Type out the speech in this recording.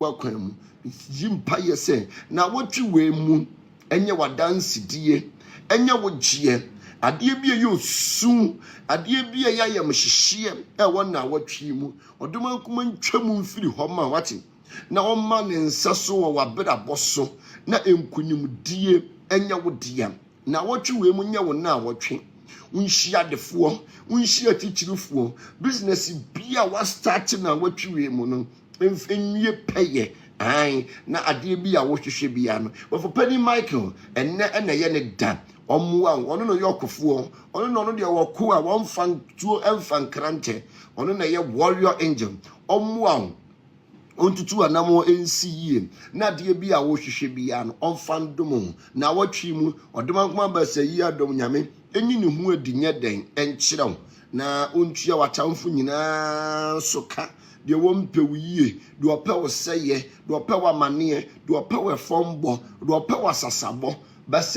W'akwan mu. Yi mpaeɛ sɛ naawɔtwe wei mu ɛnyɛ w'adansedie, ɛnyɛ wo gyeɛ, adeɛ bi a ɛyɛ osu, adeɛ bi a ɛyɛ ayamhyehyeɛ ɛwɔ naawɔtwe yi mu. Ɔdomankoma ntwa mu mfiri hɔ ma wate na ɔmma ne nsa so wɔ w'abrabɔ so na nkunimdie ɛnyɛ wo dea. Naawɔtwe wei mu nyɛ wo naawɔtwe. Wonhyia adefoɔ, wonhyia atitirifoɔ, business bi a wastart naawɔtwe wei mu no nwie pɛyɛ ae na adeɛ bi a wohwehwɛ bia no. Wɔfo panin Michael ɛnɛ ɛna ɛyɛ ne da. Ɔmmoa wo, ɔno na ɔyɛ ɔkofoɔ, ɔno na ɔno deɛ wɔko a wɔmfa tuo ɛmfa nkrantɛ, ɔno na ɛyɛ warrior angel. Ɔmmoa wo, ɔntutu anammɔn nsi yie na adeɛ bi a wohwehwɛ biara no ɔmfa ndom wo. Na awɔtwe mu Ɔdomankoma Basa yi adom Nyame ɛnyi ne ho adi nyɛ dɛn ɛnkyerɛ wo na ɔntua w'atamfo nyinaa so ka, deɛ wɔmpɛ wo yie, deɛ ɔpɛ wo sɛyɛ, deɛ ɔpɛ wo amaneɛ, deɛ ɔpɛ wo ɛfɔmbɔ, deɛ ɔpɛ wo asasabɔ. Basa